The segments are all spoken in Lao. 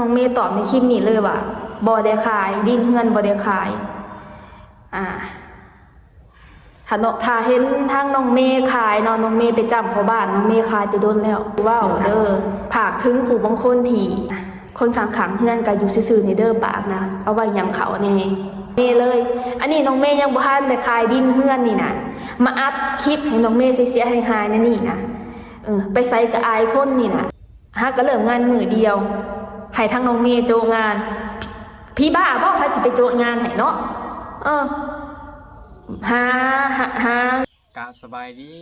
ນ້ອງເມຕອບໃນຄລິບນີ້ເລີຍວ່າ ບໍ່ໄດ້ຂາຍ ດິນເຮືອນບໍ່ໄດ້ຂາຍ. ອ່າ ຖ້າເນາະ ຖ້າເຫັນທາງນ້ອງເມຂາຍເນາະ ນ້ອງເມໄປຈ້ຳພໍ່ບ້ານ ນ້ອງເມຂາຍແຕ່ດົນແລ້ວ. ເວົ້າເດີ ຝາກເຖິງຜູ້ບາງຄົນທີ່ຄົນຂ້າງໆເຮືອນກໍຢູ່ຊື່ໆນີ້ເດີ ປາກນະ ເອົາໄວ້ຫຍັງເຂົາແດ່ ເມເລີຍ. ອັນນີ້ນ້ອງເມຍັງບໍ່ທັນໄດ້ຂາຍດິນເຮືອນນີ້ນະ ມາອັດຄລິບໃຫ້ນ້ອງເມເສຍໆຫາຍໆແນວນີ້ນະ. ເອີ ໄປໃສກໍອາຍຄົນນີ້ນະ. ຫາກໍເລີ່ມງານມື້ດຽວ ໃຫ້ທາງນ້ອງເມໂຈະງານ. ຜີບ້າບໍ ໃຜຊິໄປໂຈະງານໃຫ້ເນາະ. ເອີ ຫາ ຫາ ຫາ ກາບສະບາຍດີ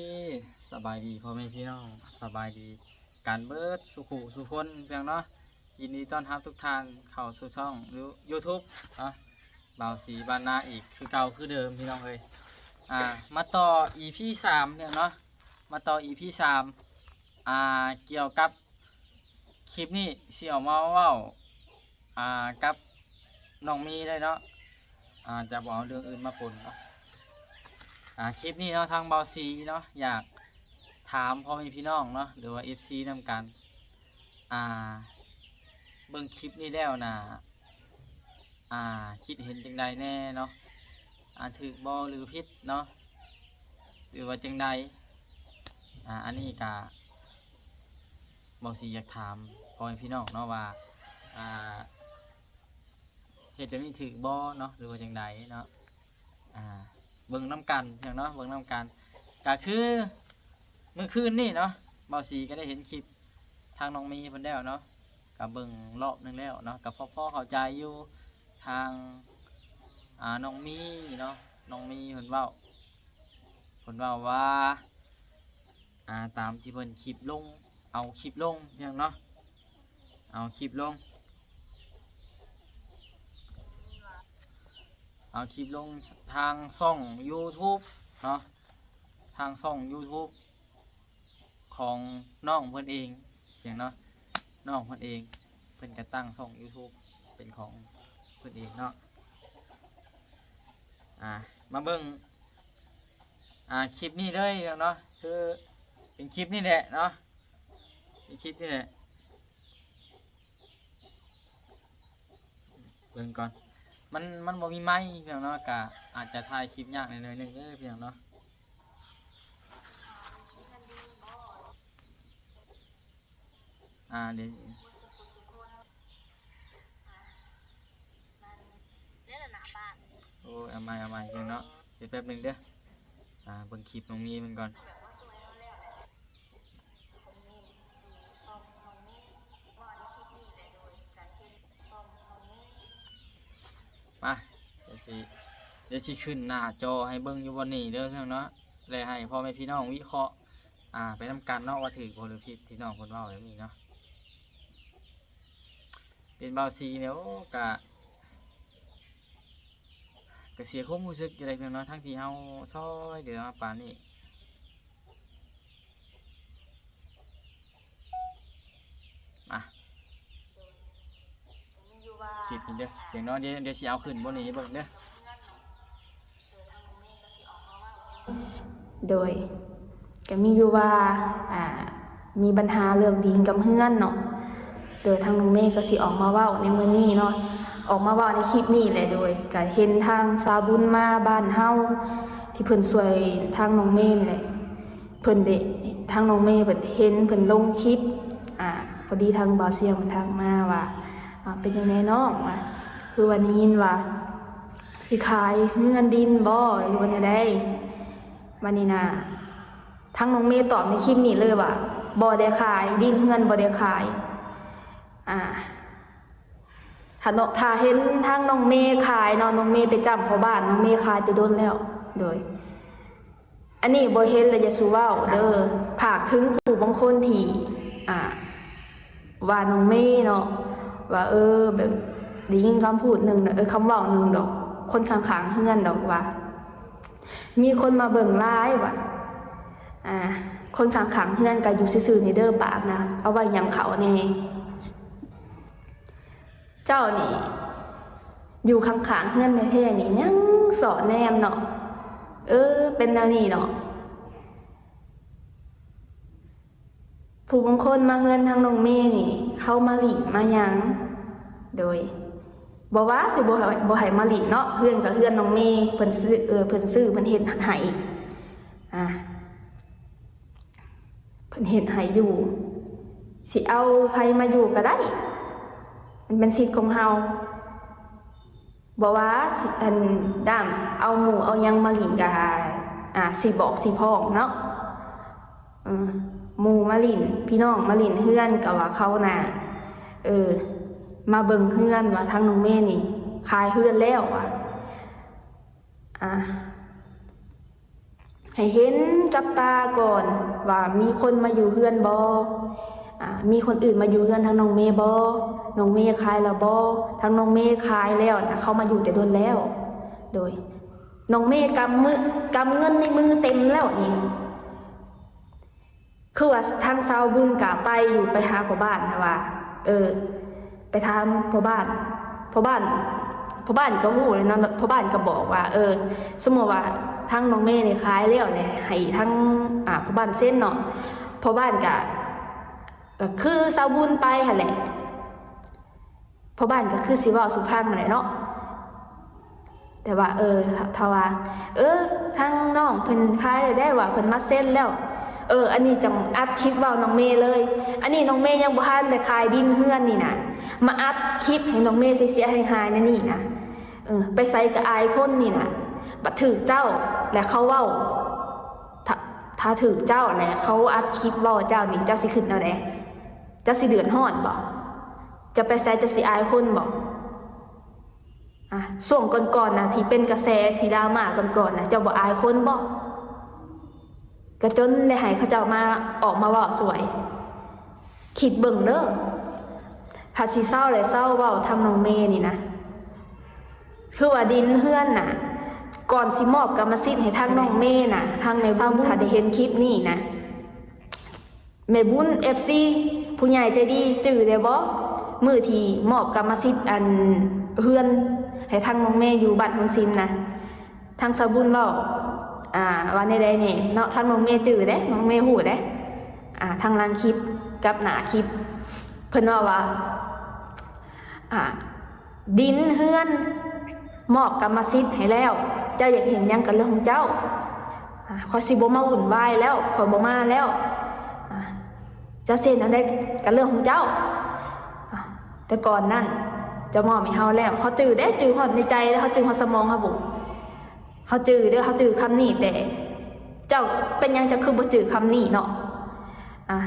ສະບາຍດີພໍ່ແມ່ພີ່ນ້ອງ ສະບາຍດີກັນເບິດສູ່ຄູ່ສູ່ຄົນເພື່ອນເນາະ. ຍິນດີຕ້ອນຮັບທຸກທ່ານເຂົ້າສູ່ຊ່ອງ YouTube ເນາະ ບ່າວສີບ້ານນາອີກຄືເກົ່າຄືເດີມພີ່ນ້ອງເອີຍ. ອ່າ ມາຕໍ່ ອີພີ ສາມເນາະ ມາຕໍ່ ອີພີ ສາມ ອ່າ ກ່ຽວກັບ ຄລິບນີ້ຊິອອກມາເວົ້າ ອ່າ ກັບນ້ອງມີໄດ້ເນາະ ອ່າ ຈະບໍ່ເອົາເລື່ອງອື່ນມາປົນເນາະ. ອ່າ ຄລິບນີ້ເນາະ ທາງບ່າວສີເນາະ ຢາກຖາມພໍ່ແມ່ພີ່ນ້ອງເນາະ ຫຼືວ່າ ເອັຟຊີ ນຳກັນ ອ່າ ເບິ່ງຄລິບນີ້ແລ້ວນະ ອ່າ ຄິດເຫັນຈັ່ງໃດແດ່ເນາະ ອ່າ ຖືກບໍ່ ຫຼື ຜິດເນາະ ຫຼືວ່າຈັ່ງໃດ? ອ່າ ອັນນີ້ກະ ບ່າວສີຢາກຖາມພໍ່ແມ່ພີ່ນ້ອງເນາະວ່າ ອ່າ ເຮັດແບບນີ້ຖືກບໍ່ເນາະ ຫຼືວ່າຈັ່ງໃດເນາະ? ອ່າ ເບິ່ງນຳກັນເນາະ ເບິ່ງນຳກັນ. ກະຄືມື້ຄືນນີ້ເນາະ ບ່າວສີກໍໄດ້ເຫັນຄລິບທາງນ້ອງມີເພິ່ນແລ້ວເນາະ ກໍເບິ່ງລອບໜຶ່ງແລ້ວເນາະ ກໍພໍ ພໍເຂົ້າໃຈຢູ່. ທາງ ອ່າ ນ້ອງມີເນາະ ນ້ອງມີເພິ່ນເວົ້າ ເພິ່ນເວົ້າວ່າ ອ່າ ຕາມທີ່ເພິ່ນຄລິບລົງ ເອົາຄລິບລົງເນາະ ເອົາຄລິບລົງ ເອົາຄລິບລົງທາງຊ່ອງ YouTube ເນາະ ທາງຊ່ອງ YouTube ຂອງນ້ອງເພິ່ນເອງພຽງເນາະ ນ້ອງເພິ່ນເອງ ເພິ່ນກໍຕັ້ງຊ່ອງ YouTube ເປັນຂອງເພິ່ນເອງເນາະ. ອ່າ ມາເບິ່ງ ອ່າ ຄລິບນີ້ເລີຍເນາະ ຄືເປັນຄລິບນີ້ແຫຼະເນາະ ເປັນຄລິບນີ້ແຫຼະ. ເບິ່ງກ່ອນ ມັນ ມັນບໍ່ມີໄມພຽງເນາະ ກະອາດຈະຖ່າຍຄລິບຍາກໜ້ອຍໜຶ່ງເດີພຽງເນາະ. ອ່າ ດຽວ ໂອ້ຍ ເອົາໃໝ່ ເອົາໃໝ່ພຽງເນາະ ດຽວແປັບໜຶ່ງເດີ. ອ່າ ເບິ່ງຄລິບນ້ອງມີເພິ່ນກ່ອນ. ມາ ດຽວຊິ ດຽວຊິຂຶ້ນໜ້າຈໍໃຫ້ເບິ່ງຢູ່ບ່ອນນີ້ເດີເນາະ ແລະ ໃຫ້ພໍ່ແມ່ພີ່ນ້ອງວິເຄາະ ອ່າ ໄປນຳກັນເນາະ ວ່າຖືກບໍ່ ຫຼື ຜິດ ທີ່ນ້ອງເພິ່ນເວົ້າແບບນີ້ເນາະ. ເປັນບ່າວສີນີ້ ໂອ້ ກະ ກະເສຍຄວາມຮູ້ສຶກຢູ່ໃດ໋ເນາະ ທັງທີ່ເຮົາຊ່ອຍເຫຼືອມາປານນີ້. ມາ ຄລິບນີ້ເດີ ພຽງເນາະ ດຽວ ດຽວຊິເອົາຂຶ້ນບ່ອນນີ້ໃຫ້ເບິ່ງເດີ. ໂດຍ ກໍມີຢູ່ວ່າ ອ່າ ມີບັນຫາເລື່ອງດິນກັບເຮືອນເນາະ ໂດຍທາງນ້ອງເມກໍຊິອອກມາເວົ້າໃນມື້ນີ້ເນາະ ອອກມາເວົ້າໃນຄລິບນີ້ແຫຼະ. ໂດຍ ກໍເຫັນທາງສາວບຸນມາບ້ານເຮົາ ທີ່ເພິ່ນຊ່ວຍທາງນ້ອງເມນີ້ແຫຼະ ເພິ່ນໄດ້ ທາງນ້ອງເມເພິ່ນເຫັນເພິ່ນລົງຄລິບ ອ່າ ພໍດີທາງບ່າວສຽງເພິ່ນທັກມາວ່າ ອ່າ ເປັນຈັ່ງໃດນ້ອງ ວ່າ ຄືວ່າໄດ້ຍິນວ່າ ຊິຂາຍເຮືອນດິນບໍ່ ຫຼືວ່າແນວໃດ? ບາດນີ້ນະ ທາງນ້ອງເມຕອບໃນຄລິບນີ້ເລີຍວ່າ ບໍ່ໄດ້ຂາຍ ດິນເຮືອນບໍ່ໄດ້ຂາຍ. ອ່າ ຖ້າເນາະ ຖ້າເຫັນທາງນ້ອງເມຂາຍເນາະ ນ້ອງເມໄປຈ້ຳພໍ່ບ້ານ ນ້ອງເມຂາຍແຕ່ດົນແລ້ວ. ໂດຍ ອັນນີ້ບໍ່ເຫັນແລ້ວຢ່າສູ່ເວົ້າເດີ ຝາກເຖິງຜູ້ບາງຄົນທີ່ ອ່າ ວ່ານ້ອງເມເນາະ ວ່າ ເອີ ແບບໄດ້ຍິນຄຳພູດໜຶ່ງ ເອີ ຄຳເວົ້າໜຶ່ງດອກ ຄົນຂ້າງໆເຮືອນດອກວ່າ ມີຄົນມາເບິ່ງຫຼາຍວ່າ ອ່າ ຄົນຂ້າງໆເຮືອນກໍຢູ່ຊື່ໆນີ້ເດີ ປາກນະ ເອົາໄວ້ຫຍັງເຂົາແດ່. ເຈົ້ານີ້ຢູ່ຂ້າງໆເຮືອນແທ້ໆນີ້ຍັງສອດແນມເນາະ ເອີ ເປັນແນວນີ້ເນາະ. ຜູ້ບາງຄົນມາເຮືອນທາງນ້ອງເມນີ້ ເຂົາມາຫຼິ້ນມາຫຍັງ ໂດຍ ບໍ່ວ່າຊິບໍ່ໃຫ້ ບໍ່ໃຫ້ມາຫຼິ້ນເນາະ ເຮືອນກໍເຮືອນນ້ອງເມ ເພິ່ນຊື້ ເອີ ເພິ່ນຊື້ ເພິ່ນເຮັດໃຫ້ ອາ ເພິ່ນເຮັດໃຫ້ຢູ່ ຊິເອົາໃຜມາຢູ່ກໍໄດ້ ມັນເປັນສິດຂອງເຮົາ ບໍ່ວ່າຊິ ອັນ ດ້າມເອົາໝູ່ເອົາຫຍັງມາຫຼິ້ນກໍ ອາ ຊິບອກຊິພ້ອງເນາະ ເອີ ໝູ່ມາຫຼິ້ນ ພີ່ນ້ອງມາຫຼິ້ນເຮືອນ ກໍວ່າເຂົານະ ເອີ ມາເບິ່ງເຮືອນວ່າທາງນ້ອງເມນີ້ຂາຍເຮືອນແລ້ວວ່າ ອາ ໃຫ້ເຫັນກັບຕາກ່ອນວ່າມີຄົນມາຢູ່ເຮືອນບໍ່ ອາ ມີຄົນອື່ນມາຢູ່ເຮືອນທາງນ້ອງເມບໍ່ ນ້ອງເມຂາຍແລ້ວບໍ່ ທາງນ້ອງເມຂາຍແລ້ວນະ ເຂົາມາຢູ່ແຕ່ດົນແລ້ວ ໂດຍ ນ້ອງເມກຳມື ກຳເງິນໃນມືເຕັມແລ້ວນີ້ ຄືວ່າທາງຊາວບຸນກະໄປຢູ່ ໄປຫາພໍ່ບ້ານນະວ່າ ເອີ ໄປຖາມພໍ່ບ້ານ ພໍ່ບ້ານ ພໍ່ບ້ານກໍຮູ້ແລ້ວເນາະ ພໍ່ບ້ານກໍບອກວ່າ ເອີ ສົມມຸດວ່າທາງນ້ອງເມນີ້ຂາຍແລ້ວແຫຼະ ໃຫ້ທາງ ອາ ພໍ່ບ້ານເຊັນເນາະ ພໍ່ບ້ານກະ ກໍຄືຊາວບຸນໄປຫັ້ນແຫຼະ ພໍ່ບ້ານກໍຄືຊິເວົ້າສູ່ຟັງຫັ້ນແຫຼະເນາະ ແຕ່ວ່າ ເອີ ຖ້າວ່າ ເອີ ທາງນ້ອງເພິ່ນຂາຍແລ້ວເດ້ວ່າ ເພິ່ນມາເຊັນແລ້ວ ເອີ ອັນນີ້ຈັ່ງອັດຄລິບເວົ້ານ້ອງເມເລີຍ ອັນນີ້ນ້ອງເມຍັງບໍ່ທັນໄດ້ຂາຍດິນເຮືອນນີ້ນະ ມາອັດຄລິບໃຫ້ນ້ອງເມເສຍຫາຍໆ ແນວນີ້ນະ ເອີ ໄປໃສກໍອາຍຄົນນີ້ນະ ບັດຖືກເຈົ້າ ແລະເຂົາເວົ້າ ຖ້າ ຖ້າຖືກເຈົ້າ ແລະເຂົາອັດຄລິບເວົ້າເຈົ້ານີ້ ເຈົ້າຊິຄິດແນວໃດ? ເຈົ້າຊິເດືອດຮ້ອນບໍ່? ເຈົ້າໄປໃສ ເຈົ້າຊິອາຍຄົນບໍ່? ອາ ຊ່ວງກ່ອນໆນະ ທີ່ເປັນກະແສ ທີ່ດຣາມາກ່ອນໆນະ ເຈົ້າບໍ່ອາຍຄົນບໍ່? ກະຈົນໄດ້ໃຫ້ເຂົາເຈົ້າມາ ອອກມາເວົ້າຊ່ວຍ ຄິດເບິ່ງເດີ ຖ້າຊິເຊົາແລ້ວເຊົາເວົ້າທາງນ້ອງເມນີ້ນະ ຄືວ່າດິນເຮືອນນະ ກ່ອນຊິມອບກຳມະສິດໃຫ້ທາງນ້ອງເມນະ ທາງແມ່ບຸນ ຖ້າໄດ້ເຫັນຄລິບນີ້ນະ ແມ່ບຸນ ເອັຟຊີ ຜູ້ໃຫຍ່ໃຈດີ ຈື່ໄດ້ບໍ່? ມື້ທີ່ມອບກຳມະສິດ ອັນ ເຮືອນໃຫ້ທາງນ້ອງເມຢູ່ບ້ານໂພນຊິມນະ ທາງຊາວບຸນເວົ້າ ອາ ວ່າແນວໃດແດ່ເນາະ? ທາງນ້ອງເມຈື່ເດ້ ນ້ອງເມຮູ້ເດ້ ອາ ທັງຫຼັງຄລິບກັບໜ້າຄລິບ ເພິ່ນເວົ້າວ່າ ອາ ດິນເຮືອນມອບກຳມະສິດໃຫ້ແລ້ວ ເຈົ້າຢາກເຫັນຫຍັງກໍເລື່ອງຂອງເຈົ້າ ອາ ຂ້ອຍຊິບໍ່ມາວຸ່ນວາຍແລ້ວ ຂ້ອຍບໍ່ມາແລ້ວ ອາ ເຈົ້າຊິເຮັດແນວໃດກໍເລື່ອງຂອງເຈົ້າ ອາ ແຕ່ກ່ອນນັ້ນເຈົ້າມອບໃຫ້ເຮົາແລ້ວ ເຮົາຈື່ເດ້ ຈື່ຮອດໃນໃຈ ເຮົາຈື່ຮອດສະໝອງເຮົາພຸ້ນ ເຮົາຈື່ເດີ ເຮົາຈື່ຄຳນີ້ ແຕ່ເຈົ້າ ເປັນຫຍັງເຈົ້າຄືບໍ່ຈື່ຄຳນີ້ເນາະ? ອາ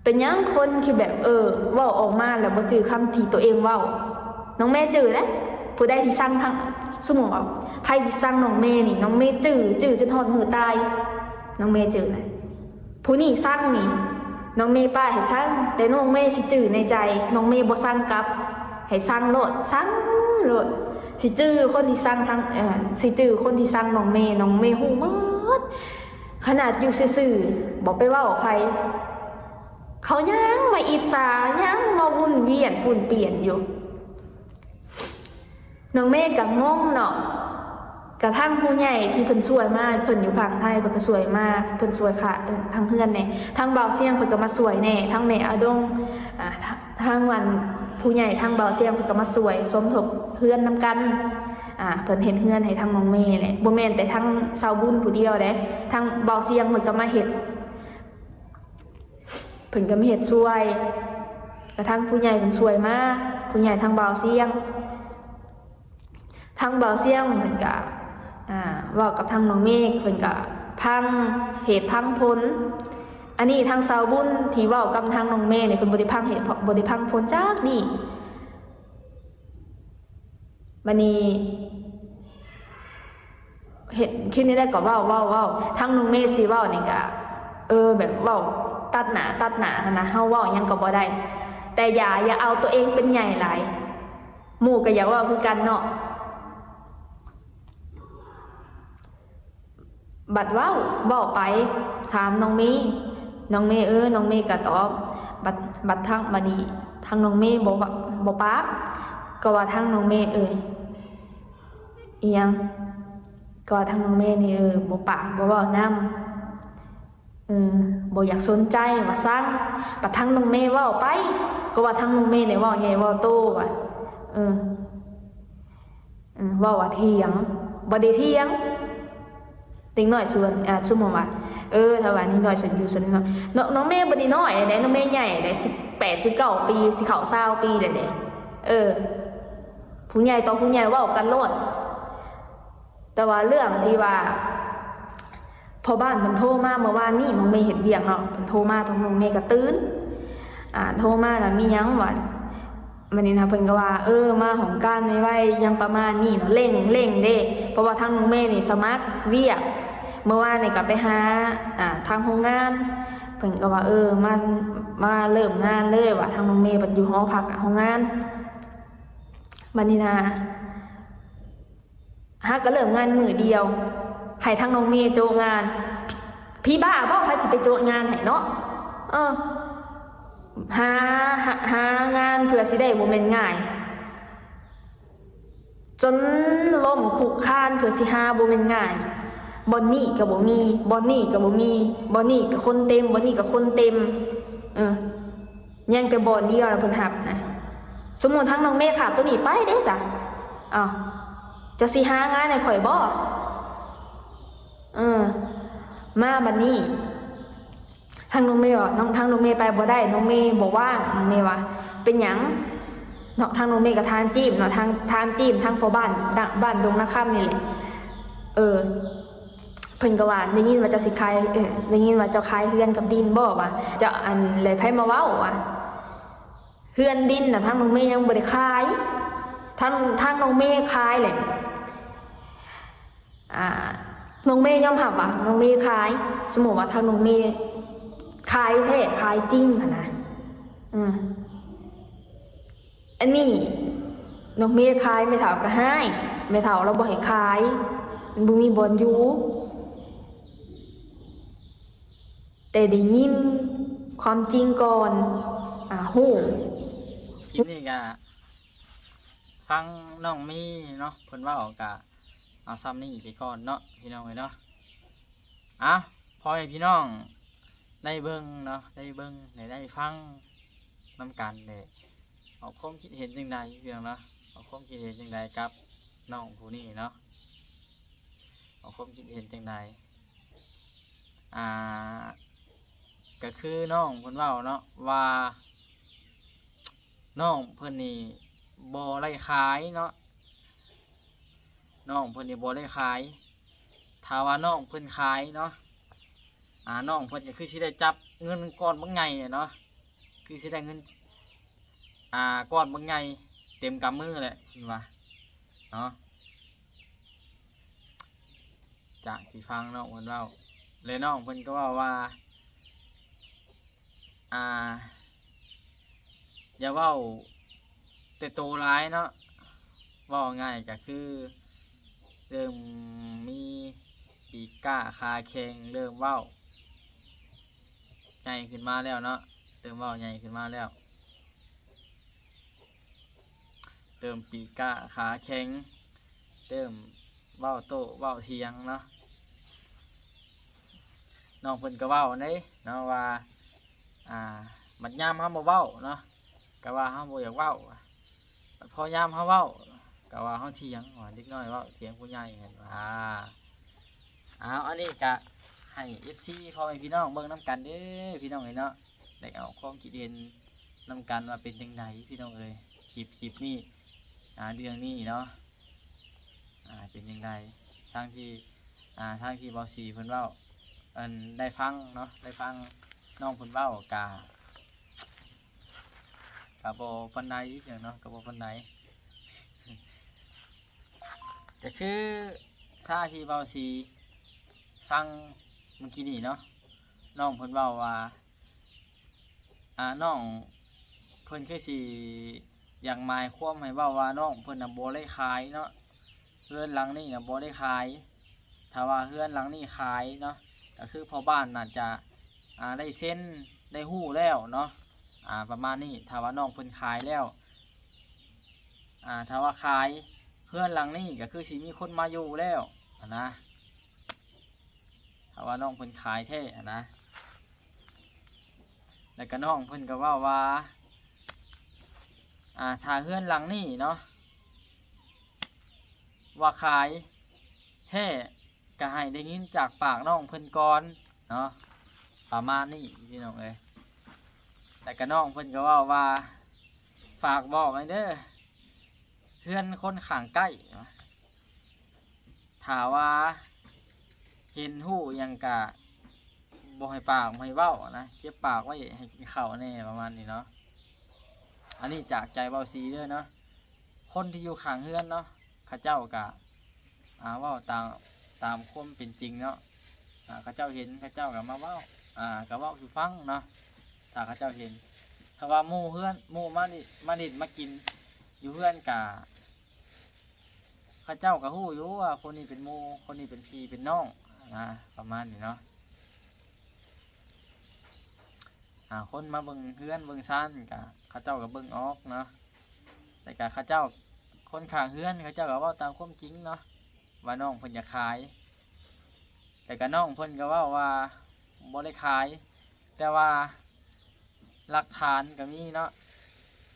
ເປັນຫຍັງຄົນຄືແບບ ເອີ ເວົ້າອອກມາແລ້ວບໍ່ຈື່ຄຳທີ່ຕົວເອງເວົ້າ? ນ້ອງເມຈື່ເດ້ ຜູ້ໃດທີ່ຊັງທາງ ສົມມຸດວ່າໃຜທີ່ຊັງນ້ອງເມນີ້ ນ້ອງເມຈື່ ຈື່ຈົນຮອດມື້ຕາຍ ນ້ອງເມຈື່ນະ. ຜູ້ນີ້ຊັງນີ້ ນ້ອງເມປະໃຫ້ຊັງ ແຕ່ນ້ອງເມຊິຈື່ໃນໃຈ ນ້ອງເມບໍ່ຊັງກັບ ໃຫ້ຊັງໂລດ ຊັງໂລດ ຊິຈື່ຄົນທີ່ຊັງທາງ ເອີ ຊິຈື່ຄົນທີ່ຊັງນ້ອງເມ ນ້ອງເມຮູ້ໝົດ ຂະໜາດຢູ່ຊື່ໆ ບໍ່ໄປເວົ້າໃຜ ເຂົາຍັງມາອິດສາ ຍັງມາວຸ່ນວຽນປຸ້ນປ່ຽນຢູ່. ນ້ອງເມກໍງົງເນາະ ກະທັງຜູ້ໃຫຍ່ທີ່ເພິ່ນຊ່ວຍມາ ເພິ່ນຢູ່ຝັ່ງໄທ ເພິ່ນກໍຊ່ວຍມາ ເພິ່ນຊ່ວຍຄ່າ ເອີ ທາງເຮືອນແດ່ ທາງບ່າວຊຽງເພິ່ນກໍມາຊ່ວຍແດ່ ທາງແມ່ອາດົງ ອາ ທາງ ທາງອັນຜູ້ໃຫຍ່ທາງບ່າວຊຽງເພິ່ນກໍມາຊ່ວຍສົມທົບເຮືອນນຳກັນ ອາ ເພິ່ນເຮັດເຮືອນໃຫ້ທາງນ້ອງເມແຫຼະ ບໍ່ແມ່ນແຕ່ທາງຊາວບຸນຜູ້ດຽວເດ້ ທາງບ່າວຊຽງເພິ່ນກໍມາເຮັດ ເພິ່ນກໍມາເຮັດຊ່ວຍ ກະທັງຜູ້ໃຫຍ່ເພິ່ນຊ່ວຍມາ ຜູ້ໃຫຍ່ທາງບ່າວຊຽງ ທາງບ່າວຊຽງເພິ່ນກະ ອາ ເວົ້າກັບທາງນ້ອງເມ ເພິ່ນກະຟັງເຫດຟັງຜົນ ອັນນີ້ທາງຊາວບຸນທີ່ເວົ້າກັບທາງນ້ອງເມນີ້ ເພິ່ນບໍ່ໄດ້ຟັງເຫດ ບໍ່ໄດ້ຟັງຜົນຈັກດີ້. ບາດນີ້ ເຮັດ ຄິດແນວໃດກໍເວົ້າ ເວົ້າ ເວົ້າ ທາງນ້ອງເມຊິເວົ້ານີ້ກະ ເອີ ແບບເວົ້າຕັດໜ້າ ຕັດໜ້າຫັ້ນນະ ເຮົາເວົ້າຫຍັງກໍບໍ່ໄດ້ ແຕ່ຢ່າ ຢ່າເອົາຕົວເອງເປັນໃຫຍ່ຫຼາຍ ໝູ່ກໍຢາກເວົ້າຄືກັນເນາະ. ບັດເວົ້າ ເວົ້າໄປ ຖາມນ້ອງເມ ນ້ອງເມ ເອີ ນ້ອງເມກໍຕອບ ບັດ ບັດທາງ ບາດນີ້ທາງນ້ອງເມບໍ່ ບໍ່ປາກ ກໍວ່າທາງນ້ອງເມ ເອີ ອີ່ຫຍັງ ກໍວ່າທາງນ້ອງເມນີ້ ເອີ ບໍ່ປາກ ບໍ່ເວົ້ານຳ ເອີ ບໍ່ຢາກສົນໃຈວ່າຊັ້ນ ບັດທາງນ້ອງເມເວົ້າໄປ ກໍວ່າທາງນ້ອງເມນີ້ເວົ້າໃຫຍ່ເວົ້າໂຕວ່າ ເອີ ເອີ ເວົ້າວ່າຖຽງ ບໍ່ໄດ້ຖຽງ. ເດັກນ້ອຍສ່ວນ ອ່າ ສົມມຸດວ່າ ເອີ ຖ້າວ່າເດັກນ້ອຍສ່ວນຢູ່ສ່ວນນ້ອຍ ນ້ອງ ນ້ອງເມບໍ່ໄດ້ນ້ອຍແລ້ວເດ້ ນ້ອງເມໃຫຍ່ແລ້ວ ສິບແປດ ສິບເກົ້າປີ ຊິເຂົ້າຊາວປີແລ້ວເດ້. ເອີ ຜູ້ໃຫຍ່ຕໍ່ຜູ້ໃຫຍ່ເວົ້າກັນໂລດ. ແຕ່ວ່າເລື່ອງທີ່ວ່າພໍ່ບ້ານເພິ່ນໂທມາເມື່ອວານນີ້ ນ້ອງເມເຮັດວຽກເນາະ ເພິ່ນໂທມາ ນ້ອງເມກໍຕື່ນ ອ່າ ໂທມານະ ມີຫຍັງຫວາ ບັດນີ້ນະ ເພິ່ນກໍວ່າ ເອີ ມາຫ້ອງການໄວໆ ຫຍັງປະມານນີ້ເນາະ ເລັ່ງ ເລັ່ງເດ້ ເພາະວ່າທາງນ້ອງເມນີ້ສະໝັກວຽກ ເມື່ອວານນີ້ກໍໄປຫາ ອ່າ ທາງໂຮງງານ ເພິ່ນກໍວ່າ ເອີ ມາ ມາເລີ່ມງານເລີຍ ວ່າທາງນ້ອງເມບັດຢູ່ຫໍພັກໂຮງງານ ບັດນີ້ນະ ຫາກໍເລີ່ມງານມື້ດຽວ ໃຫ້ທາງນ້ອງເມໂຈະງານ ຜີບ້າບໍ ໃຜຊິໄປໂຈະງານໃຫ້ເນາະ. ເອີ ຫາ ຫາ ຫາງານເພື່ອຊິໄດ້ບໍ່ແມ່ນງ່າຍ ຈົນລົ້ມຄຸກຄານເພື່ອຊິຫາບໍ່ແມ່ນງ່າຍ ບ່ອນນີ້ກໍບໍ່ມີ ບ່ອນນີ້ກໍບໍ່ມີ ບ່ອນນີ້ກໍຄົນເຕັມ ບ່ອນນີ້ກໍຄົນເຕັມ ເອີ ຍັງແຕ່ບ່ອນດຽວລະເພິ່ນຮັບນະ. ສົມມຸດທາງນ້ອງເມຂາດໂຕນີ້ໄປເດ້ສະ ອ້າວ ເຈົ້າຊິຫາງານໃຫ້ຂ້ອຍບໍ? ເອີ ມາບັດນີ້ ທາງນ້ອງເມວ່າ ທາງນ້ອງເມໄປບໍ່ໄດ້ ນ້ອງເມບໍ່ວ່າງ ນ້ອງເມວ່າ ເປັນຫຍັງ? ເນາະ ທາງນ້ອງເມກໍຖາມຈີ້ມເນາະ ທາງ ຖາມຈີ້ມທາງພໍ່ບ້ານ ບ້ານດົງນາຄຳນີ້ແຫຼະ ເອີ ເພິ່ນກໍວ່າ ໄດ້ຍິນວ່າເຈົ້າຊິຂາຍ ເອີ ໄດ້ຍິນວ່າເຈົ້າຂາຍເຮືອນກັບດິນບໍ ວ່າ ເຈົ້າ ອັນ ແລ້ວໃຜມາເວົ້າ ວ່າ ເຮືອນດິນນະ ທາງນ້ອງເມຍັງບໍ່ໄດ້ຂາຍ ທາງ ທາງນ້ອງເມຂາຍແຫຼະ ອ່າ ນ້ອງເມຍອມຮັບວ່ານ້ອງເມຂາຍ ສົມມຸດວ່າຖ້ານ້ອງເມຂາຍແທ້ຂາຍຈິງຫັ້ນນະ ເອີ ອັນນີ້ນ້ອງເມຂາຍ ແມ່ເຖົ້າກໍຮ້າຍ ແມ່ເຖົ້າລາວບໍ່ໃຫ້ຂາຍ ມັນບໍ່ມີບ່ອນຢູ່ ແຕ່ໄດ້ຍິນຄວາມຈິງກ່ອນ ອາ ຮູ້. ຄລິບນີ້ກະຟັງນ້ອງມີເນາະ ເພິ່ນເວົ້າກະເອົາຊ່ຳນີ້ໄປກ່ອນເນາະ ພີ່ນ້ອງເອີຍເນາະ. ເອົາ ພໍ່ແມ່ພີ່ນ້ອງໄດ້ເບິ່ງເນາະ ໄດ້ເບິ່ງ ໄດ້ ໄດ້ຟັງນຳກັນແຫຼະ ອອກຄວາມຄິດເຫັນຈັ່ງໃດ ພີ່ນ້ອງເນາະ ອອກຄວາມຄິດເຫັນຈັ່ງໃດກັບນ້ອງຜູ້ນີ້ເນາະ ອອກຄວາມຄິດເຫັນຈັ່ງໃດ? ອ່າ ກໍຄືນ້ອງເພິ່ນເວົ້າເນາະ ວ່ານ້ອງເພິ່ນນີ້ບໍ່ໄດ້ຂາຍເນາະ ນ້ອງເພິ່ນນີ້ບໍ່ໄດ້ຂາຍ. ຖ້າວ່ານ້ອງເພິ່ນຂາຍເນາະ ອ່າ ນ້ອງເພິ່ນກໍຄືຊິໄດ້ຈັບເງິນກ້ອນບັກໃຫຍ່ເນາະ ຄືຊິໄດ້ເງິນ ອ່າ ກ້ອນບັກໃຫຍ່ເຕັມກຳມືແຫຼະ ເພິ່ນວ່າເນາະ. ຈາກທີ່ຟັງນ້ອງເພິ່ນເວົ້າ ແລະ ນ້ອງເພິ່ນກໍເວົ້າວ່າ ອ່າ ຢ່າເວົ້າແຕ່ໂຕຫຼາຍເນາະ ເວົ້າງ່າຍກໍຄືເລີ່ມມີປີກກ້າຂາແຂງ ເລີ່ມເວົ້າໃຫຍ່ຂຶ້ນມາແລ້ວເນາະ ເລີ່ມເວົ້າໃຫຍ່ຂຶ້ນມາແລ້ວ. ເລີ່ມປີກກ້າຂາແຂງ ເລີ່ມເວົ້າໂຕ້ເວົ້າຖຽງເນາະ. ນ້ອງເພິ່ນກໍເວົ້າເດ້ເນາະວ່າ ອ່າ ບັດຍາມເຮົາບໍ່ເວົ້າເນາະ ກໍວ່າເຮົາບໍ່ຢາກເວົ້າ ບັດພໍຍາມເຮົາເວົ້າ ກໍວ່າເຮົາຖຽງ ວ່າເດັກນ້ອຍເວົ້າຖຽງຜູ້ໃຫຍ່ຫັ້ນວ່າ. ເອົາ ອັນນີ້ກະໃຫ້ເອັຟຊີ ພໍ່ແມ່ພີ່ນ້ອງເບິ່ງນຳກັນເດີ ພີ່ນ້ອງເອີຍເນາະ. ໄດ້ອອກຄວາມຄິດເຫັນນຳກັນວ່າເປັນຈັ່ງໃດ ພີ່ນ້ອງເອີຍ ຄລິບ ຄລິບນີ້ ອ່າ ເລື່ອງນີ້ເນາະ ອ່າ ເປັນຈັ່ງໃດ ທາງທີ່ ອ່າ ທາງທີ່ເບົາສີເພິ່ນເວົ້າ ອັນ ໄດ້ຟັງເນາະ ໄດ້ຟັງນ້ອງເພິ່ນເວົ້າກະ ກະບໍ່ປານໃດ ຫຍັງເນາະ ກະບໍ່ປານໃດ ກະຄືຊາທີ່ເບົາສີຟັງມື້ກີ້ນີ້ເນາະ ນ້ອງເພິ່ນເວົ້າວ່າ ອ່າ ນ້ອງເພິ່ນຄືຊິຢາກໝາຍຄວາມໃຫ້ເວົ້າວ່າ ນ້ອງເພິ່ນນະບໍ່ໄດ້ຂາຍເນາະ ເຮືອນຫຼັງນີ້ນະບໍ່ໄດ້ຂາຍ. ຖ້າວ່າເຮືອນຫຼັງນີ້ຂາຍເນາະ ກໍຄືພໍ່ບ້ານໜ້າຈະ ອ່າ ໄດ້ເຊັນ ໄດ້ຮູ້ແລ້ວເນາະ ອ່າ ປະມານນີ້ ຖ້າວ່ານ້ອງເພິ່ນຂາຍແລ້ວ ອ່າ ຖ້າວ່າຂາຍເຮືອນຫຼັງນີ້ ກໍຄືຊິມີຄົນມາຢູ່ແລ້ວຫັ້ນນະ. ຖ້າວ່ານ້ອງເພິ່ນຂາຍແທ້ຫັ້ນນະ ແລ້ວກໍນ້ອງເພິ່ນກໍເວົ້າວ່າ ອ່າ ຖ້າເຮືອນຫຼັງນີ້ເນາະ ວ່າຂາຍແທ້ ກໍໃຫ້ໄດ້ຍິນຈາກປາກນ້ອງເພິ່ນກ່ອນເນາະ ປະມານນີ້ພີ່ນ້ອງເອີຍ. ແລ້ວກໍນ້ອງເພິ່ນກໍເວົ້າວ່າ ຝາກບອກແດ່ເດີ ເຮືອນຄົນຂ້າງໃກ້ ຖ້າວ່າເຫັນຮູ້ຫຍັງກະບໍ່ໃຫ້ປາກ ບໍ່ໃຫ້ເວົ້ານະ ເກັບປາກໄວ້ໃຫ້ກິນເຂົ້າແດ່ ປະມານນີ້ເນາະ. ອັນນີ້ຈາກໃຈເວົ້າສີເດີເນາະ. ຄົນທີ່ຢູ່ຂ້າງເຮືອນເນາະ ເຂົາເຈົ້າກະ ອ່າ ເວົ້າຕາມ ຕາມຄວາມເປັນຈິງເນາະ. ອ່າ ເຂົາເຈົ້າເຫັນ ເຂົາເຈົ້າກະມາເວົ້າ ອ່າ ກະເວົ້າສູ່ຟັງເນາະ ຖ້າເຂົາເຈົ້າເຫັນ. ຖ້າວ່າໝູ່ເຮືອນ ໝູ່ມາຫຼິ້ນ ມາຫຼິ້ນມາກິນຢູ່ເຮືອນກະ ເຂົາເຈົ້າກໍຮູ້ຢູ່ວ່າຄົນນີ້ເປັນໝູ່ ຄົນນີ້ເປັນພີ່ເປັນນ້ອງນະ ປະມານນີ້ເນາະ. ອ່າ ຄົນມາເບິ່ງເຮືອນເບິ່ງຊານກໍ ເຂົາເຈົ້າກໍເບິ່ງອອກເນາະ. ແລ້ວກໍເຂົາເຈົ້າ ຄົນຂ້າງເຮືອນເຂົາເຈົ້າກໍເວົ້າຕາມຄວາມຈິງເນາະ ວ່ານ້ອງເພິ່ນຢາກຂາຍ. ແລ້ວກໍນ້ອງເພິ່ນກໍເວົ້າວ່າບໍ່ໄດ້ຂາຍ ແຕ່ວ່າ ຫຼັກຖານກໍມີເນາະ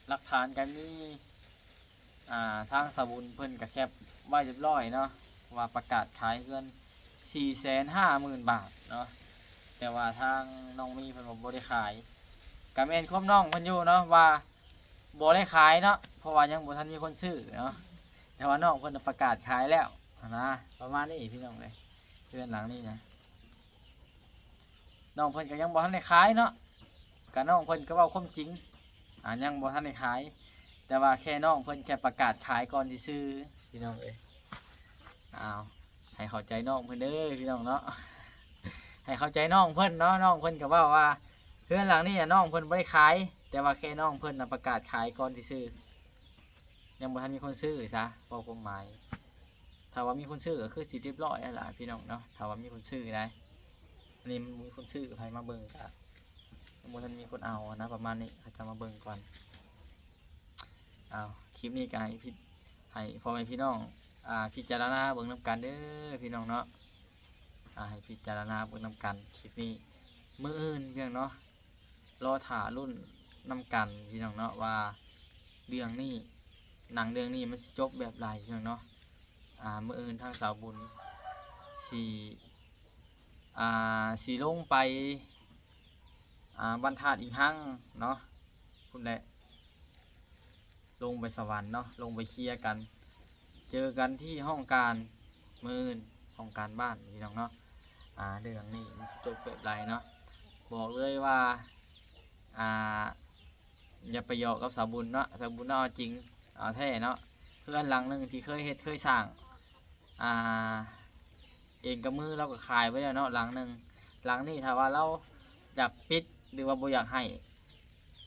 ຫຼັກຖານກໍມີ ອ່າ ທາງສາວບຸນເພິ່ນກໍແຄບໄວ້ຮຽບຮ້ອຍເນາະ ວ່າປະກາດຂາຍເຮືອນສີ່ແສນຫ້າໝື່ນບາດເນາະ. ແຕ່ວ່າທາງນ້ອງມີເພິ່ນວ່າບໍ່ໄດ້ຂາຍ ກໍແມ່ນຄວາມນ້ອງເພິ່ນຢູ່ເນາະ ວ່າບໍ່ໄດ້ຂາຍເນາະ ເພາະວ່າຍັງບໍ່ທັນມີຄົນຊື້ເນາະ. ແຕ່ວ່ານ້ອງເພິ່ນປະກາດຂາຍແລ້ວຫັ້ນນະ ປະມານນີ້ພີ່ນ້ອງເອີຍ ເຮືອນຫຼັງນີ້ນະ. ນ້ອງເພິ່ນກໍຍັງບໍ່ທັນໄດ້ຂາຍເນາະ ກະນ້ອງເພິ່ນກໍເວົ້າຄວາມຈິງ ອ່າ ຍັງບໍ່ທັນໄດ້ຂາຍ ແຕ່ວ່າແຄ່ນ້ອງເພິ່ນແຄ່ປະກາດຂາຍກ່ອນຊື່ໆ ພີ່ນ້ອງເອີຍ. ອ້າວ ໃຫ້ເຂົ້າໃຈນ້ອງເພິ່ນເດີພີ່ນ້ອງເນາະ ໃຫ້ເຂົ້າໃຈນ້ອງເພິ່ນເນາະ. ນ້ອງເພິ່ນກໍເວົ້າວ່າເຮືອນຫຼັງນີ້ນະ ນ້ອງເພິ່ນບໍ່ໄດ້ຂາຍ ແຕ່ວ່າແຄ່ນ້ອງເພິ່ນນະປະກາດຂາຍກ່ອນຊື່ໆ ຍັງບໍ່ທັນມີຄົນຊື້ຊະ ເວົ້າຄວາມໝາຍ. ຖ້າວ່າມີຄົນຊື້ກໍຄືຊິຮຽບຮ້ອຍຫັ້ນລະພີ່ນ້ອງເນາະ ຖ້າວ່າມີຄົນຊື້ໄດ໋. ອັນນີ້ມັນບໍ່ມີຄົນຊື້ ໃຜມາເບິ່ງກະຍັງບໍ່ທັນມີຄົນເອົານະ ປະມານນີ້ ເຂົາເຈົ້າມາເບິ່ງກ່ອນ. ອ້າວ ຄລິບນີ້ກໍໃຫ້ພີ່ ໃຫ້ພໍ່ແມ່ພີ່ນ້ອງ ອ່າ ພິຈາລະນາເບິ່ງນຳກັນເດີພີ່ນ້ອງເນາະ ອ່າ ໃຫ້ພິຈາລະນາເບິ່ງນຳກັນ ຄລິບນີ້. ມື້ອື່ນພີ່ນ້ອງເນາະ ລໍຖ້າລຸ້ນນຳກັນພີ່ນ້ອງເນາະ ວ່າເລື່ອງນີ້ ໜັງເລື່ອງນີ້ມັນຊິຈົບແບບໃດພີ່ນ້ອງເນາະ. ອ່າ ມື້ອື່ນທາງສາວບຸນຊິ ອ່າ ຊິລົງໄປ ອ່າ ບ້ານທາດອີງຮັງເນາະ ພຸ້ນແຫຼະ ລົງໄປສະຫວັນເນາະ ລົງໄປເຄຍກັນ ເຈີກັນທີ່ຫ້ອງການມື້ອື່ນ ຫ້ອງການບ້ານພີ່ນ້ອງເນາະ. ອ່າ ເລື່ອງນີ້ມັນຊິຈົບແບບໃດເນາະ ບອກເລີຍວ່າ ອ່າ ຢ່າໄປຫຍອກກັບສາວບຸນເນາະ ສາວບຸນເນາະ ເອົາຈິງເອົາແທ້ເນາະ. ເຮືອນຫຼັງໜຶ່ງທີ່ເຄີຍເຮັດເຄີຍສ້າງ ອ່າ ເອງກັບມືລາວກໍຂາຍໄປແລ້ວເນາະ ຫຼັງໜຶ່ງ. ຫຼັງນີ້ຖ້າວ່າລາວຢາກປິດ ຫຼືວ່າບໍ່ຢາກໃຫ້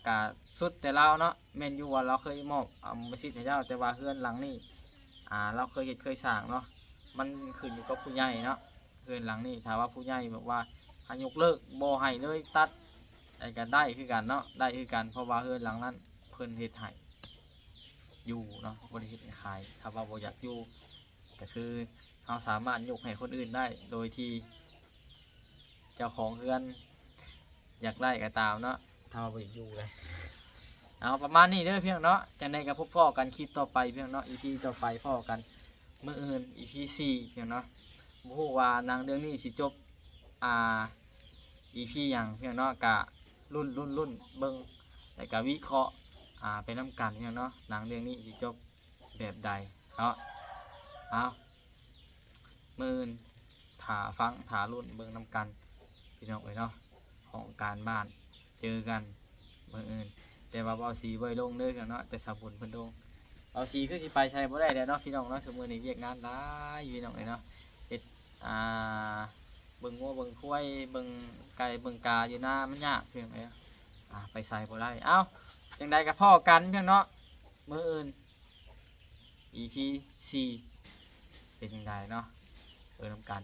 ກະສຸດແຕ່ລາວເນາະ. ແມ່ນຢູ່ວ່າລາວເຄີຍມອບ ອຳມະສິດໃຫ້ເຈົ້າ ແຕ່ວ່າເຮືອນຫຼັງນີ້ ອ່າ ລາວເຄີຍເຮັດເຄີຍສ້າງເນາະ ມັນຂຶ້ນຢູ່ກັບຜູ້ໃຫຍ່ເນາະ. ເຮືອນຫຼັງນີ້ຖ້າວ່າຜູ້ໃຫຍ່ແບບວ່າໃຫ້ຍົກເລີກ ບໍ່ໃຫ້ເລີຍ ຕັດ ໄດ້ກໍໄດ້ຄືກັນເນາະ ໄດ້ຄືກັນ ເພາະວ່າເຮືອນຫຼັງນັ້ນເພິ່ນເຮັດໃຫ້ຢູ່ເນາະ ບໍ່ໄດ້ເຮັດໃຫ້ຂາຍ. ຖ້າວ່າບໍ່ຢາກຢູ່ ກໍຄືເຮົາສາມາດຍົກໃຫ້ຄົນອື່ນໄດ້ ໂດຍທີ່ເຈົ້າຂອງເຮືອນຢາກໄດ້ກໍຕາມເນາະ ຖ້າວ່າບໍ່ຢາກຢູ່ເລີຍ. ເອົາ ປະມານນີ້ເດີພີ່ນ້ອງເນາະ ຈັ່ງໃດກໍພົບພໍ້ກັນຄລິບຕໍ່ໄປພີ່ນ້ອງເນາະ ອີພີຕໍ່ໄປພໍ້ກັນມື້ອື່ນ ອີພີສີ່ພີ່ນ້ອງເນາະ. ບໍ່ຮູ້ວ່າໜັງເລື່ອງນີ້ຊິຈົບ ອ່າ ອີພີຫຍັງພີ່ນ້ອງເນາະ ກະລຸ້ນ ລຸ້ນ ລຸ້ນເບິ່ງ ແລ້ວກະວິເຄາະ ອ່າ ໄປນຳກັນພີ່ນ້ອງເນາະ ໜັງເລື່ອງນີ້ຊິຈົບແບບໃດເນາະ. ເອົາ ມື້ອື່ນຖ້າຟັງຖ້າລຸ້ນເບິ່ງນຳກັນພີ່ນ້ອງເອີຍເນາະ ຫ້ອງການບ້ານ ເຈີກັນມື້ອື່ນ. ແຕ່ວ່າເບົາສີບໍ່ໄດ້ລົງເດີພີ່ນ້ອງເນາະ ແຕ່ສາວບຸນເພິ່ນລົງ. ເບົາສີຄືຊິໄປໃສບໍ່ໄດ້ແລ້ວເນາະພີ່ນ້ອງເນາະ ຊຸມມື້ນີ້ວຽກງານຫຼາຍພີ່ນ້ອງເອີຍເນາະ ເຮັດ ອ່າ ເບິ່ງງົວເບິ່ງຄວາຍ ເບິ່ງໄກ່ເບິ່ງກາຢູ່ນາມັນຍາກພີ່ນ້ອງເອີຍ ອ່າ ໄປໃສບໍ່ໄດ້. ເອົ້າ ຈັ່ງໃດກໍພໍ້ກັນພີ່ນ້ອງເນາະ ມື້ອື່ນ ອີພີສີ່ ເປັນຈັ່ງໃດເນາະ ເບິ່ງນຳກັນ.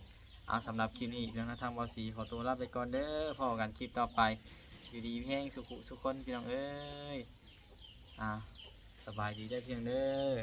ເອົາ ສຳລັບຄລິບນີ້ເລື່ອງນະ ທາງເບົາສີຂໍຕົວລາໄປກ່ອນເດີ ພໍ້ກັນຄລິບຕໍ່ໄປ ຢູ່ດີມີແຮງສຸຂະສຸຂະຄົນພີ່ນ້ອງເອີຍ. ອ່າ ສະບາຍດີເດີພີ່ນ້ອງເດີ.